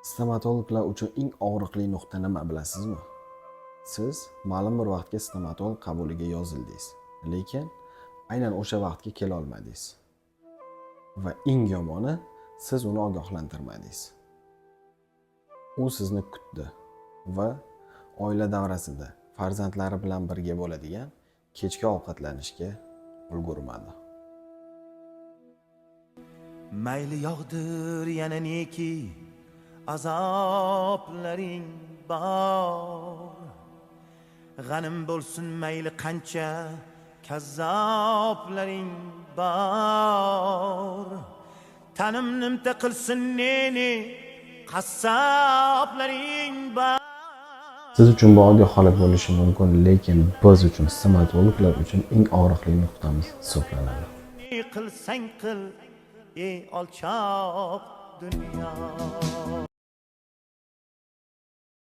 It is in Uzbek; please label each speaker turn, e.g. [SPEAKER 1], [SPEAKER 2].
[SPEAKER 1] Stomatologlar uchun eng og'riqli nuqta nima, bilasizmi? Siz ma'lum bir vaqtga stomatolog qabuliga yozildingiz, lekin aynan o'sha vaqtga kela olmadingiz. Va eng yomoni, siz uni ogohlantirmadingiz. U sizni kutdi va oila davrasida farzandlari bilan birga bo'ladigan kechki ovqatlanishga ulgurmadi.
[SPEAKER 2] Mayli, yog'dir yana neki azoblaring bor. G'anim bo'lsin mayli qancha kazzoblaring bor. Tanim nimta qilsin neni qassoblaring bor.
[SPEAKER 1] Siz uchun bu oddiy holat bo'lishi mumkin, lekin biz uchun, stomatologlar uchun eng og'riqli nuqtamiz hisoblanadi.
[SPEAKER 2] Ne qilsang qil, ey olchoq dunyo.